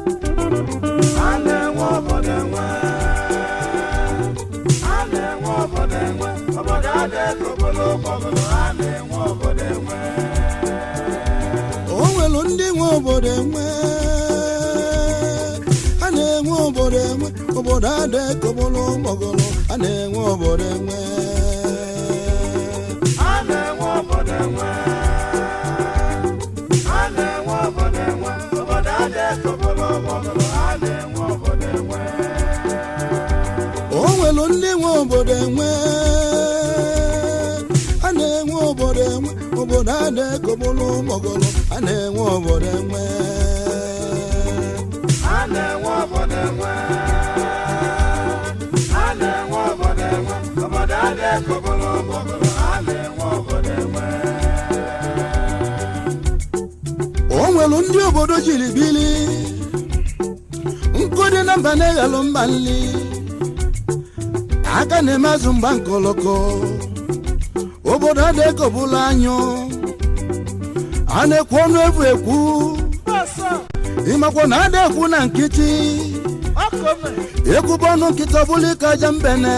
A na-enwe obodo enwe. A na-enwe obodo enwe. Obodo adịghị obodo ụgbọgụrụ. A na-enwe obodo enwe. O nwelu ndị nwe obodo enwe. A na-enwe obodo enwe. Obodo adịkọbụlụ mgbọgọlụ. A na-enwe obodo enwe. A na-enwe obodo enwe. A na-enwe obodo enwe. Obodo adịghị obodo ụgbọgụrụ. A na-enwe obodo enwe. O nwelu ndị nwe obodo enwe. A na-enwe obodo enwe. Obodo adịkọbụlụ mgbọgọlụ. A na-enwe obodo enwe. A na-enwe obodo enwe. A na-enwe obodo enwe. Obodo adịghị obodo ụgbọgụrụ. A na-enwe obodo enwe. O nwelu ndị obodo jiri bili nkụ dị na mba na-eghelụ mba nli aka na-eme azụ mgba nkoloko. Obodo adịkọbụla anyụ a na-ekwu ọnụ efu ekwu. Ịmakwa na ada ekwu na nkịtị ekwube ọnụ nkịtị ọbụla ike aja mbene.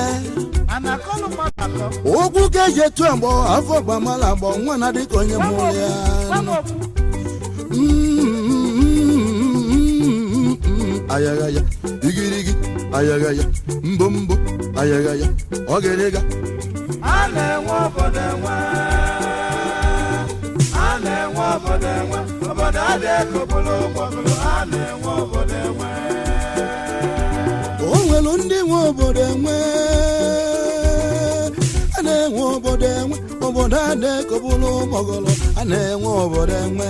Ụkwụ ka eji etu agbọ afọ gbamala agbọ nwa na dịka onye mụrụ ya. Ayaghaya igirigi, ayaghaya mbombo, ayaghaya ọgịrịga. A na-enwe obodo enwe. A na-enwe obodo enwe. Obodo adịghị obodo ụgbọgụrụ. A na-enwe obodo enwe. O nwelu ndị nwe obodo enwe. A na-enwe obodo enwe. Obodo adịkọbụlụ mọgọlọ. A na-enwe obodo enwe.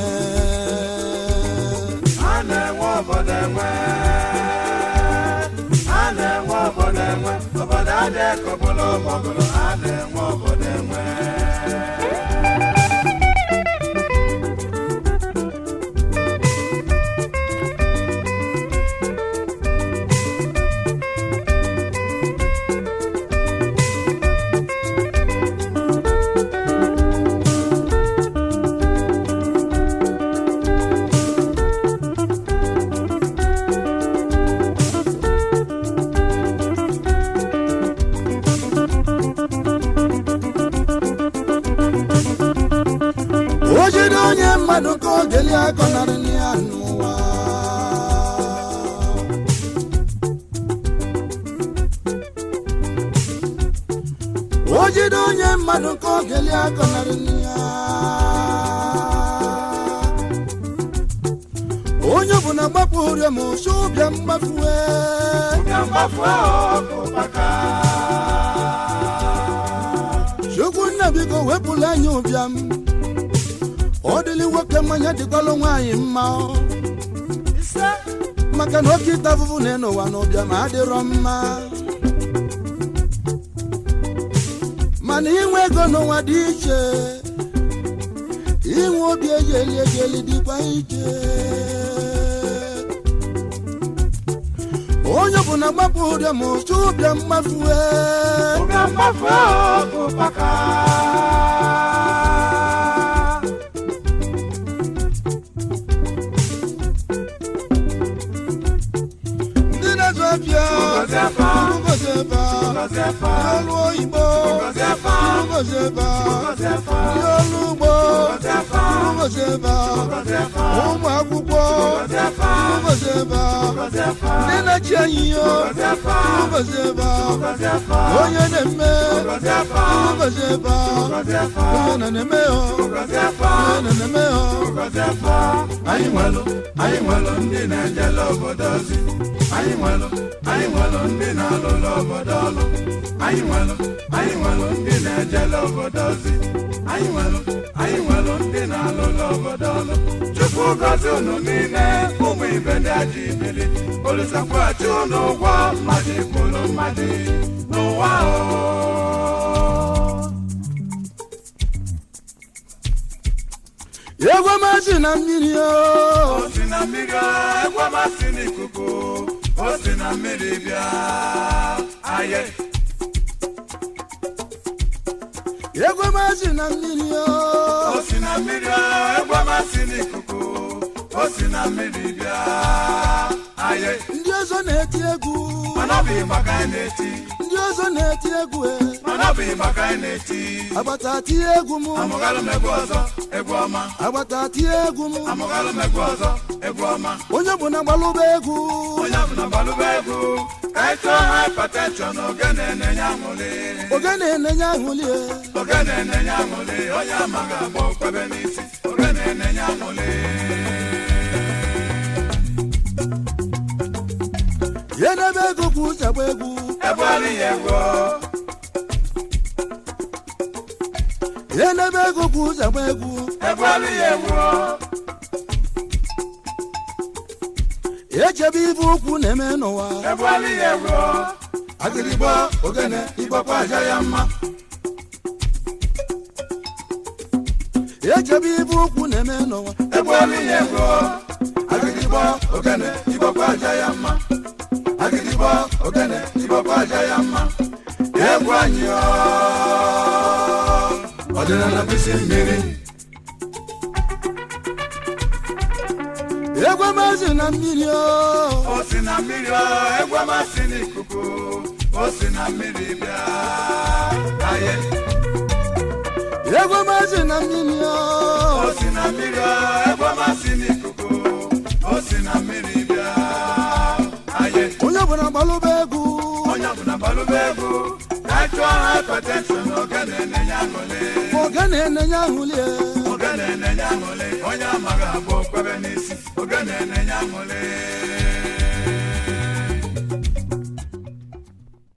A na-enwe obodo enwe. A na-enwe obodo enwe. Obodo adịghị obodo ụgbọgụrụ. A na-enwe obodo enwe. O jide onye mmadụ ka ọ geli akọnarị ya n'ụwa. O jide onye mmadụ ka ọ geli akọnarị ya. Onye bụ na gbapụ ụrịọ ma ụsụ ụbịa mgbafue. Ụbịa mgbafu ọkụ kpaka. Chukwu nna, biko wepụla anya ụbịam. Ọ dịlị nwoke mmanya dịkwalụ nwaanyị mma ọ. Maka na oke ịta afụfụ na n'ụwa na ụbịam adịrọ mma, mana inwe ego n'ụwa dị iche, inwe obi eji eli eji eli dịkwa iche. Onye bụ na gbapụ ụrịọ ma ụsụ ụbịa mmafue. Ụbịa mgbafu ọkụ kpaka. Ndị na-azụ afịa, Gozie fa. gozie fa. Gozie fa. Ndị ọrụ oyibo, Gozie fa. gozie fa. Gozie fa. Ndị ọrụ ugbo, Gozie fa. gozie fa. Gozie fa. Ụmụ akwụkwọ, Gozie fa. gozie fa. Gozie fa. Ndị na-achị anyị yo, Gozie fa. gozie fa. Gozie fa. Onye na-eme, Gozie fa. gozie fa. Gozie fa. Onye na-eme yo, Gozie fa. onye na-eme yo. Gozie fa. Anyị nwelụ, anyị nwelụ ndị na-ejele obodo ozi. Anyị nwelụ, anyị nwelụ ndị na-alụlụ obodo ọlụ. Anyị nwelụ, anyị nwelụ ndị na-ejele obodo ozi. Anyị nwelụ, anyị nwelụ ndị na-alụlụ obodo ọlụ. Chukwu gọzie unu niile, ụmụ ibe ndị ajọ ibili. Olusakwaghachi unu ụgwọ mmadụ kwuru mmadụ n'ụwa o. Egwu masị na mmiri o. O si na mmiri o, egwu ọma si n'ikuku, o si na mmiri bịa. Aye. Egwu masị na mmiri o. O si na mmiri o, egwu ọma si n'ikuku, o si na mmiri bịa. Aye. Ndị ọzọ na-eti egwu. Mana ọ bụ ịgba ka anyị na-eti. Ndị ọzọ na-eti egwu e. Mana ọ bụ ịgba ka anyị na-eti. Agbata tie egwu m. Amụghalụ m egwu ọzọ, egwu ọma. Agbata tie egwu m. Amụghalụ m egwu ọzọ, egwu ọma. Onye bụ na gbalụba egwu. Onye ọbụla gbalụba egwu, ka anyị tụọ hypertension, ogene na-enye aṅụlị. Ogene na-enye ahụlie. Ogene na-enye aṅụlị, onye amaghị agba okwebe n'isi. Ogene na-enye aṅụlị. Ya n'ebe ego kwụ ụzọ agba egwu. Egwu ya egwu. Ya n'ebe ego kwụ ụzọ agba egwu. Egwu ya egwu. Echebe ibe ukwu na-eme n'ụwa. Egwu ya egwu. Agịrịgbo ogene ịgbakwa aja ya mma. Echebe ibe ukwu na-eme n'ụwa. Egwu ya egwu. Agịrịgbo ogene ịgbakwa aja ya mma. Agịrịgbo ogene ịgbakwa aja ya mma. Egwu anyị ọ ọdịnala bisi mmiri. Egwu masị na mmiri o. O si na mmiri o, egwu ọma si n'ikuku, o si na mmiri bịa. Aye. Egwu masị na mmiri o. O si na mmiri o, egwu ọma si n'ikuku, o si na mmiri bịa. Aye. Onye ọbụla gbalụba egwu. Onye ọbụla gbalụba egwu, ka anyị chụọ hypertension, ogene na-enye aṅụlị. Ogene na-enye ahụlie. Ogene na-enye aṅụlị, onye amaghị agba okwebe n'isi. Ogene na-enye aṅụlị.